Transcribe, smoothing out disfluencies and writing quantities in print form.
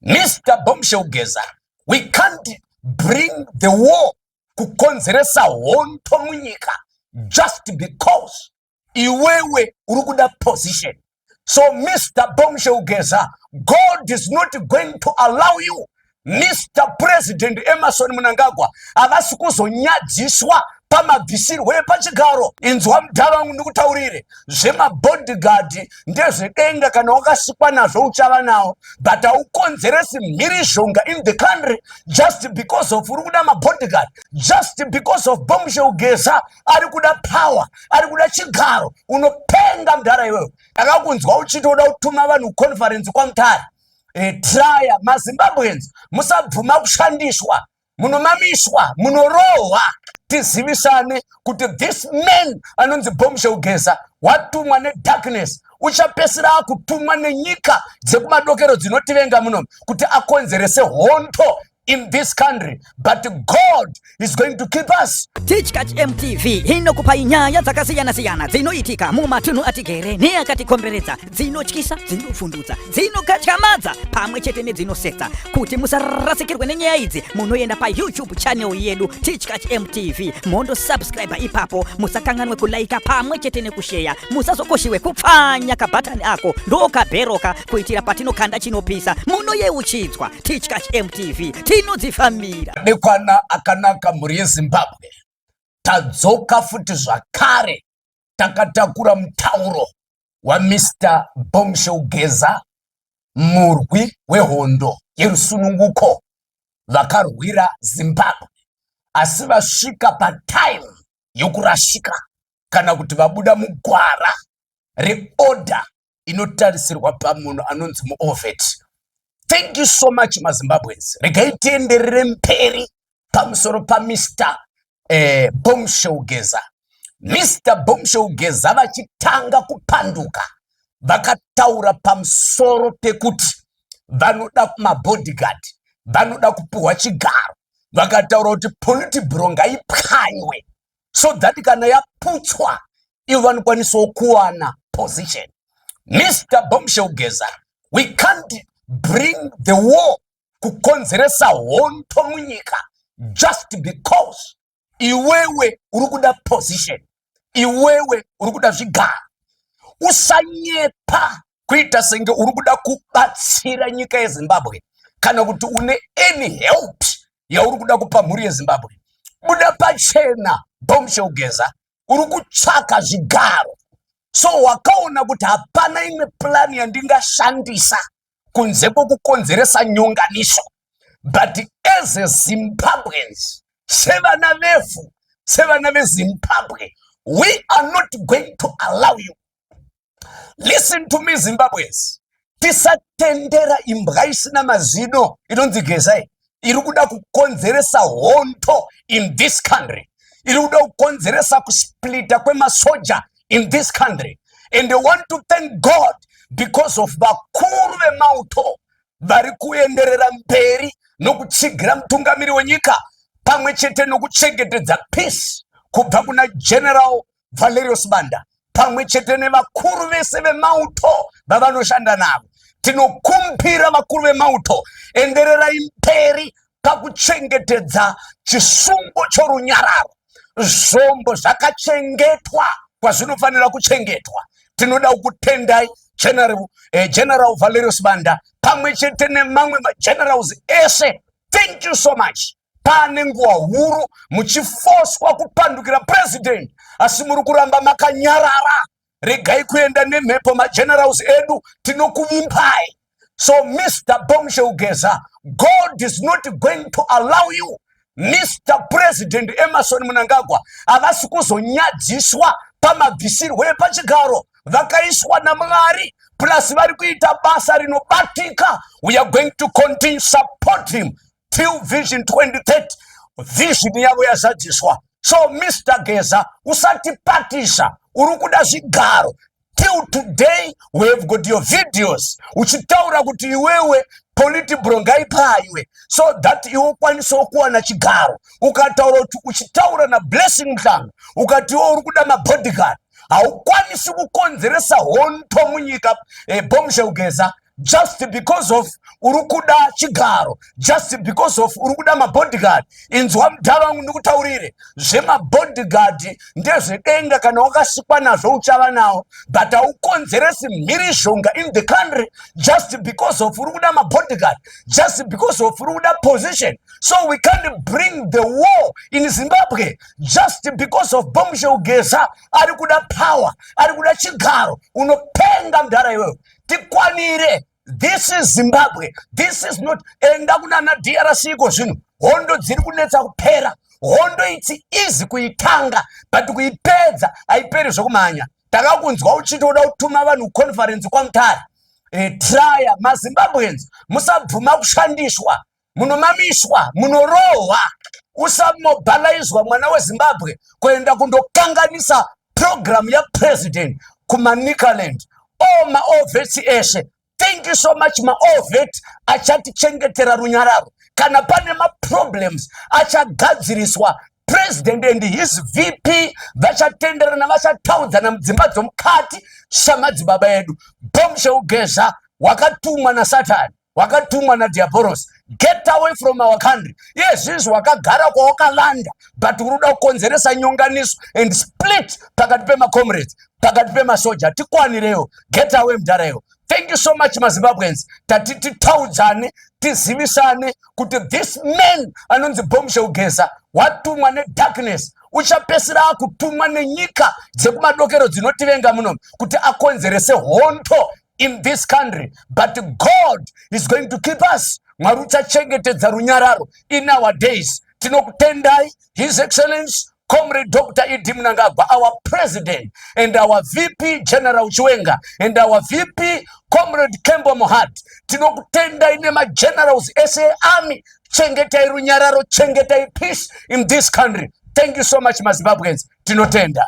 Mr Bombshell Geza, we can't bring the war, kukonzeresa hondo munyika, just because iwewe uri kuda position. So Mr Bombshell Geza, God is not going to allow you. Mr President Emmerson Mnangagwa havasi kuzonyadziswa pamabvisirwo epachigaro. Inzwa, mudhara wangu, ndikutaurire, zvemabodyguard ndezvedenga. Kana wakasikwa nazvo, uchava nawo, but haukonzeresi mhirizhonga in the country just because of uri kuda mabodyguard, just because of Bombshell Geza ari kuda power, ari kuda chigaro. Unopenga, mudhara iwewe. Ndakakunzwa uchitoda kutuma vanhu conference kwaMutare. Traya maZimbabweans, musabvuma kushandiswa. Munomamiswa, munorohwa. Tizivisane kuti this man anonzi Bombshell Geza watumwa nedarkness, uchapesera akutumwa nenyika dzekumadokero dzinotivenga muno kuti akonzerese hondo in this country, but God is going to keep us. Tichkach MTV inokupai nyaya dzakasiyana-siyana dzinoitika mumatunhu atigere neakatikomberedza, dzinotyisa, dzinofundutsa, dzinokatyamadza pamwe chete nedzinosetsa. Kuti musarasikirwe nenyaya idzi, munoenda paYouTube channel yedu, Tichkach MTV, mondosubscribe ipapo. Musakanganwe kulaika pamwe chete nekusheya. Musazokoshiwe kupfanya kabhatani ako ndokabheroka, kuitira patinokanda chinopisa munoyeuchidzwa. Tichkach MTV, tinodzifambira. Dekwana akanaka, mhuri yeZimbabwe. Tadzoka futi zvakare, takatakura mutauro waMr Bombshell Geza, murwi wehondo yerusununguko, vakarwira Zimbabwe, asi vasvika patime yokurashika kana kuti vabuda mugwara reorder inotarisirwa pamunhu anonzi muwar vet. Thank you so much, maZimbabweans. Regai tienderere mberi pamusoro paMr Bombshell Geza. Mr Bombshell Geza vachitanga kupanduka, vakataura pamusoro pekuti vanoda mabodyguard, vanoda kupiwa chigaro. Vakataura kuti Politburo ngaipwanywe so that kana yaputswa, ivo vanokwanisawo kuwana position. Mr Bombshell Geza, we can't bring the war, kukonzeresa hondo munyika, just because iwewe uri kuda position, iwewe uri kuda zvigaro. Usanyepa kuita senge uri kuda kubatsira nyika yeZimbabwe kana kuti une any help yauri kuda kupa mhuri yeZimbabwe. Buda pachena, Bombshell Geza, uri kutsvaka zvigaro. So wakaona kuti hapana imwe plani yandingashandisa kunze kwokukonzeresa nyonganiso. But as a Zimbabweans, sevana vevhu, sevana veZimbabwe, we are not going to allow you. Listen to me, Zimbabweans, tisatendera imbwa isina mazino inonzi Gezai iri kuda kukonzeresa hondo in this country, iri kuda kukonzeresa kusplita kwemasoja in this country. And I want to thank God because of vakuru vemauto vari kuenderera mberi nokutsigira mutungamiri wenyika pamwe chete nokuchengetedza peace, kubva kuna General Valerio Sibanda pamwe chete nevakuru vese vemauto vavanoshanda navo. Tinokumbira vakuru vemauto, endererai mberi pakuchengetedza chisungo chorunyararo. Zvombo zvakachengetwa kwazvinofanira kuchengetwa. Tinoda kukutendai, General Valerio Sibanda pamwe chete nemamwe magenerals ese. Thank you so much. Pane nguva huru muchifoswa kupandukira president, asi muri kuramba makanyarara. Regai kuenda nemhepo, magenerals edu, tinokuvimbai. So Mr Bombshell Geza, God is not going to allow you. Mr President Emmerson Mnangagwa havasi kuzonyadziswa pamabvisirwo epachigaro. Vakaiswa naMwari, plus vari kuita basa rinobatika. We are going to continue support him till Vision 2030, vision yavo yazadziswa. So Mr Geza, usatipatisa. Uri kuda zvigaro. Till today we have got your videos uchitaura kuti iwewe Politburo ngaipwanywe so that iwe ukwanisewo kuwana chigaro. Ukataura kuti uchitaura naBlessing Mhlanga, ukati iwe uri kuda mabodyguard, haukwanisi kukonzeresa hondo munyika. Bombshell Geza, Just because of uri kuda chigaro, just because of uri kuda mabodyguard. Inzwa mudhara wangu ndikutaurire, zvemabodyguard ndezvedenga. Kana wakasikwa nazvo uchava nawo, but haukonzeresi mhirizhonga in the country just because of uri kuda mabodyguard, just because of uri kuda position. So we can't bring the war in Zimbabwe just because of Bombshell Geza ari kuda power, ari kuda chigaro. Unopenga mudhara iwewe, tikwanire. This is Zimbabwe, this is not. Enda kunana DRC iko zvino, hondo dziri kunetsa kupera. Hondo itsi easy kuitanga, but kuipedza haiperi zvokumhanya. Takakunzwa uchitoda kutuma vanhu kuconference kwaMutare. Traya maZimbabweans, musabvuma kushandiswa. Munomamiswa, munorohwa. Usamobilaizwa mwana weZimbabwe kuenda kundokanganisa program yapresident kuManicaland. All mawar vets eshe, thank you so much. Mawar vet achatichengetera runyararo. Kana pane maproblems achagadziriswa, president and his VP vachatenderana, vachataudzana mudzimba dzomukati samadzibaba edu. Bombshell Geza, wakatumwa naSatani, wakatumwa nadhiabhoros, get away from our country. Iye zvizvi wakagara kwawakalanda, but uri kuda kukonzeresa nyonganiso and split pakati pemacomrades, pakati pemasoja. Tikwanirewo, get away mudharayo. Thank you so much, maZimbabweans. Tati titaudzane, tizivisane kuti this man anonzi Bombshell Geza watumwa nedarkness. Uchapesera akutumwa nenyika dzekumadokero dzinotivenga muno kuti akonzerese hondo in this country, but God is going to keep us. Mwari uchachengetedza runyararo in our days. Tinokutendai, His Excellence Comrade Dr ED Mnangagwa, our president, and our VP General Chiwenga, and our VP Comrade Kembo Mohadi. Tinokutendai nemagenerals ese army. Chengetai runyararo, chengetai peace in this country. Thank you so much, maZimbabweans. Tinotenda.